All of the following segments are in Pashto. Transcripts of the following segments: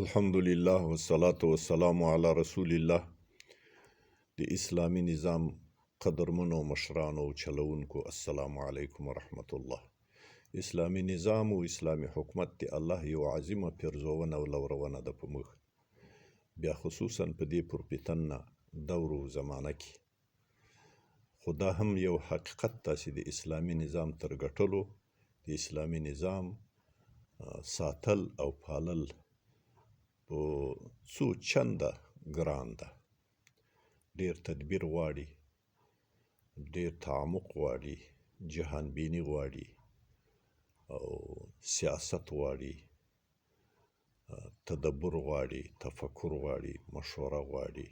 الحمدلله والصلاة والسلام علی رسول الله. د اسلامي نظام قدرمنو مشرانو او چلوونکو، السلام علیکم ورحمت الله. اسلامي نظام او اسلامي حکومت د الله یو عظیمه پیرزونه او لورونه ده په موږ، بیا خصوصا په دې پرفتنه دور او زمانه کې. خو دا هم یو حقیقت ده چې د اسلامي نظام تر ګټلو د اسلامي نظام ساتل او پالل په څو چنده ګران ده. ډیر تدبیر غواړي، ډیر تعمق غواړي، جهان بیني غواړي او سیاست غواړي، تدبر غواړي، تفکر غواړي، مشوره غواړي.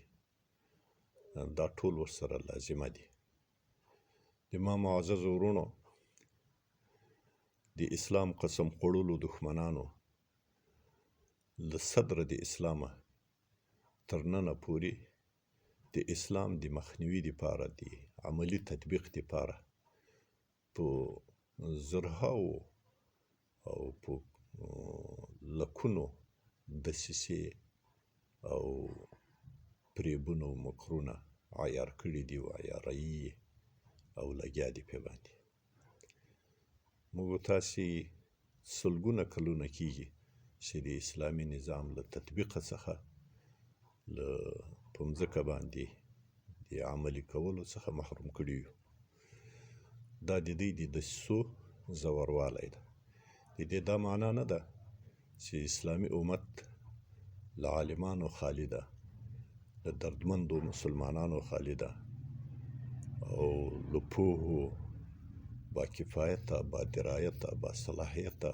دا ټول ورسره لازمه دي. د ما معززو وروڼو، د اسلام قسم خوړلو دښمنانو له صدره د اسلامه تر ننه پورې د اسلام د مخنیوي دپاره، د عملي تطبیق دپاره په زرهاوو او په لکونو دسیسې او فریبونه او مکرونه عیار کړي دي او عیاروي او لګیا دي پرې باندې. موږ تاسې سلګونه کلونه کیږي چې د اسلامي نظام له تطبیقه څخه له په مځکه باندې د عملي کولو څخه محروم کړي یو. دا د دوی د دسیسو ژوروالی ده. د دې دا معنا نه ده چې اسلامي امت له عالمانو خالي ده، له دردمندو مسلمانانو خالي ده او له پوهو، با کفایته، با درایته، با صلاحیته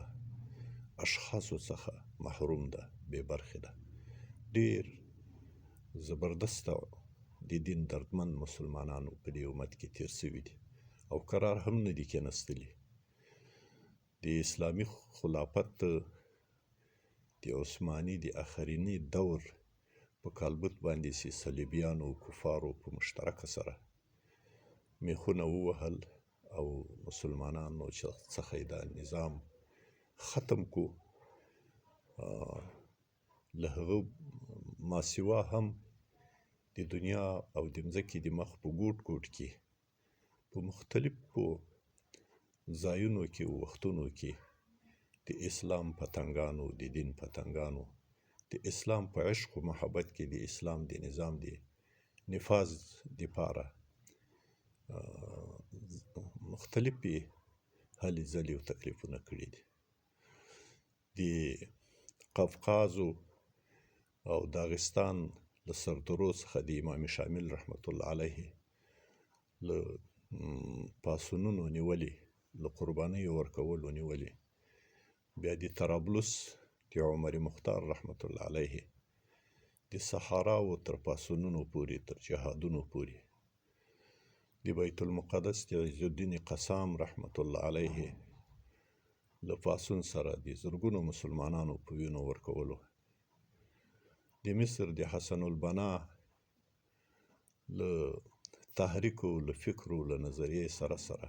اشخاصو څخه محروم ده، بې برخې ده. ډېر زبردسته د دین دردمند مسلمانانو په دې امت کې تېر شوي دي او قرار هم نه دي کېنستلي. د اسلامي خلافت د عثماني د اخریني دور په کالبوت باندې چې صلیبیانو او کفارو په مشترکه سره میخونه ووهل او مسلمانانو څخه یې دا نظام ختم کو، له هغه ماسوا هم د دنیا او د مځکې د مخ په ګوټ ګوټ کې په مختلفو ځایونو کې او وختونو کې د اسلام پتنګانو، د دین پتنګانو، د اسلام په عشق و محبت کې د اسلام د نظام د نفاذ دپاره مختلفې هلې ځلې او تکلیفونه کړي دي. د قفقازو او داغستان له سردرو څخه د امام شامل رحمت الله علیه له پاڅونونو نیولې، له قربانیو ورکولو نیولې، بیا د طرابلس د عمر مختار رحمت الله علیه د صحراو تر پاڅونونو پورې، تر جهادونو پورې، د بیت المقدس د عز الدین قسام رحمت الله علیه له پاڅون سره د زرګونو مسلمانانو په وینو ورکولو، د مصر د حسن البنا له تحریک او له فکر او له نظریې سره سره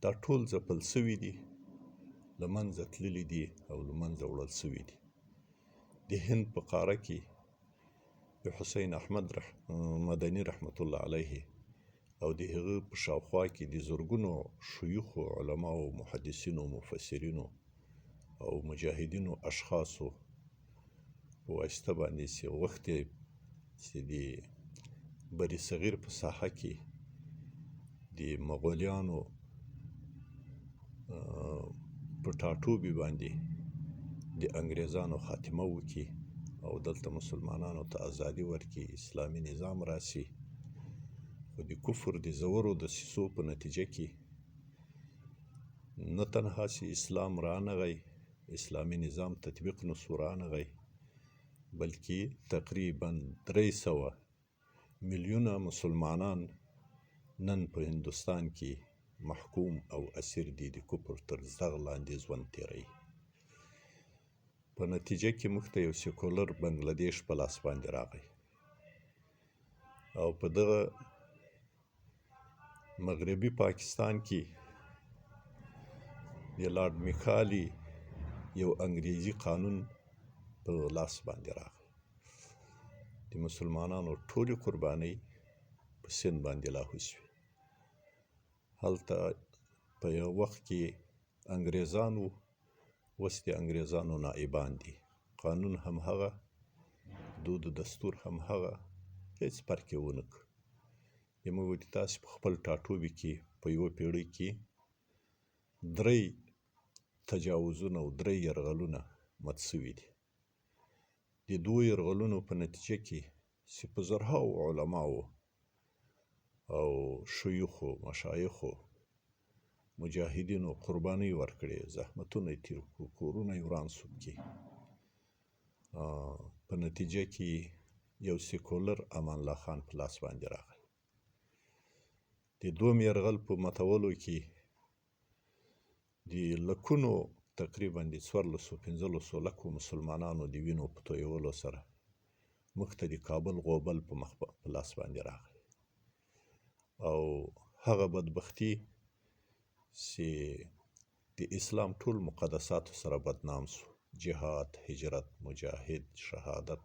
دا ټول ځپل سوي دي، له منځه تللي دي او له منځه وړل سوي دي. د هند په قاره کې د حسین احمد مدني رحمت الله علیه او د هغه په شاوخوا کې د زرګونو شیوخو، علماو، محدثینو، مفسرینو او مجاهدینو اشخاصو په واسطه باندې چې غوښتې چې د بر صغیر په ساحه کې د مغولیانو په ټاټوبي باندې د انګریزانو خاتمه وکړي او دلته مسلمانانو ته ازادي ورکړي، اسلامي نظام راسي. خو د کفر د ژورو دسیسو په نتیجه کې نه تنها چې اسلام رانغی، اسلامي نظام تطبیق نه سو رانغی، بلکې تقریبا 300 میلیونه مسلمانان نن په هندوستان کې محکوم او اسیر دي، د کفر تر زغ لاندې ژوند تېروي. په نتیجه کې موږ ته یو سیکولر بنګلادیش په لاس باندې راغی او په دغه مغربي پاکستان کې د لارډ میکالي یو انګریزي قانون په لاس باندې راغی. د مسلمانانو ټولې قربانۍ په سیند باندې لاهو شوې. هلته په یو وخت کې انګریزان وو، اوس د انګریزانو نائبان دي. قانون هم هغه، دود و دستور هم هغه، هیڅ فرق یې ونه کړ. د موږ د تاسې په خپل ټاټوبي کې په یوه پیړۍ کې درې تجاوزونه او درې یرغلونه مات شوي دي. د دوو یرغلونو په نتیجه کې چې په زرهاوو علماوو او شیوخو، مشایخو، مجاهدینو قربانۍ ورکړې، زحمتونه یې تېر کړو، کورونه یې وران شو پکې. په نتیجه کې یو سیکولر امان الله خان په لاس باندې راغی. د دوم یرغل په ماتولو کې د لکونو، تقریبا د 14 15 لکو مسلمانانو د وینو په تویولو سره موږ ته د کابل غوبل په مخ په لاس باندې راغی. او هغه بدبختي چې د اسلام ټول مقدساتو سره بدنام سو، جهاد، هجرت، مجاهد، شهادت،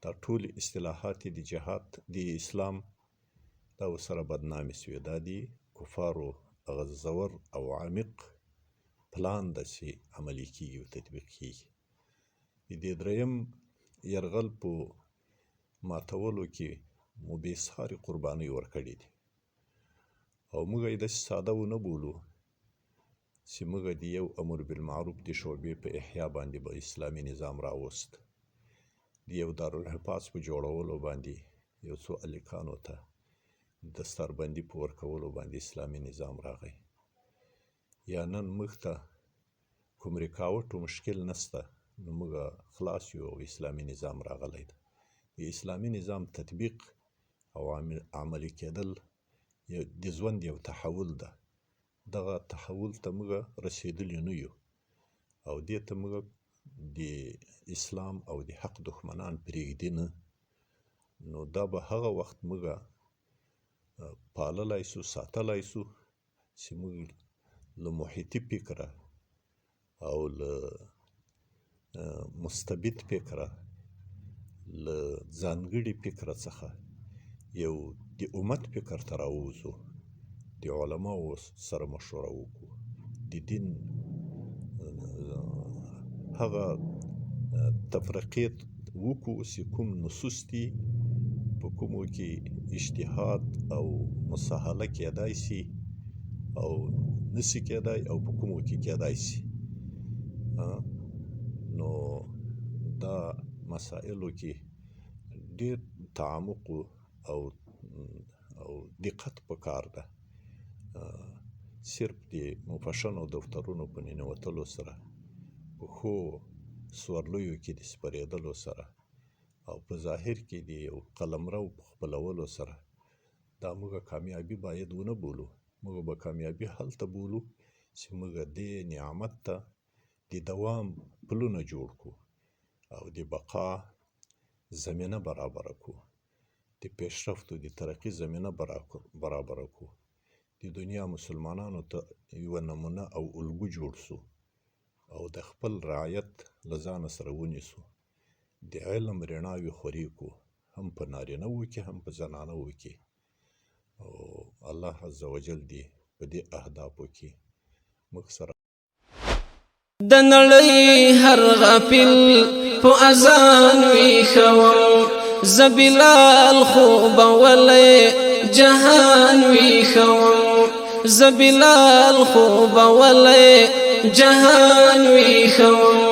دا ټول اصطلاحات د جهاد د اسلام دا ورسره بدنامې سوې. دا د کفارو هغه ژور او عمیق پلان ده چې عملي کیږي او تطبیق کیږي. د دې دریم یرغل په ماتولو کې مو بې ساري قربانۍ ورکړې دي او موږ یې داسې ساده ونه بولو چې موږ د یو امر بالمعروف د شعبې په احیا باندې به اسلامي نظام راوست، د یو دارالحفاظ په جوړولو باندې یو څو الکانو ته دستاربندي په ورکولو باندې اسلامي نظام راغی. یا نن موږ ته کوم رکاوټ او مشکل نشته نو موږ خلاص یو او اسلامي نظام راغلی ده. د اسلامي نظام تطبیق او عملي کېدل د ژوند یو تحول ده. دغه تحول ته موږ رسېدلي نه یو او دې ته موږ د اسلام او د حق دښمنان پرېږدي نه. نو دا به هغه وخت موږ پاللی سو، ساتلی سو چې موږ له محیطي فکره او له مستبد فکره، له ځانګړي فکره څخه یو د امت فکر ته راووځو، د علماو سره مشوره وکړو، د دین هغه تفرقې وکړو چې کوم نصوص دي په کومو کې اجتهاد او مساهله کېدای سي او نسي کېدای او په کومو کې کېدای سي. نو دا مسائلو کې ډېر تعمق او دقت پکار ده. صرف د مفشنو دفترونو په ننوتلو سره، په ښو سورلیو کې د سپرېدلو سره او په ظاهر کې د یو قلمرو په خپلولو سره دا موږ کامیابي باید ونه بولو. موږ به کامیابي هلته بولو چې موږ دې نعمت ته د دوام پلونه جوړ کړو او د بقا زمینه برابره کړو، د پیشرفت او د ترقي زمینه برابره کړو، د دنیا مسلمانانو ته یوه نمونه او الګو جوړ سو او د خپل رعیت له ځانه سره ونیسو، د علم رڼاوې خورې کړو، هم په نارینه وو کې هم په زنانه وو کې. او الله عز وجل دې په دې اهدافو کې موږ سره د نړۍ هر غافل په اذان ویښوم، زه بلال خوبولی جهان ویښوم، زه بلال خوبولی جهان ویښوم.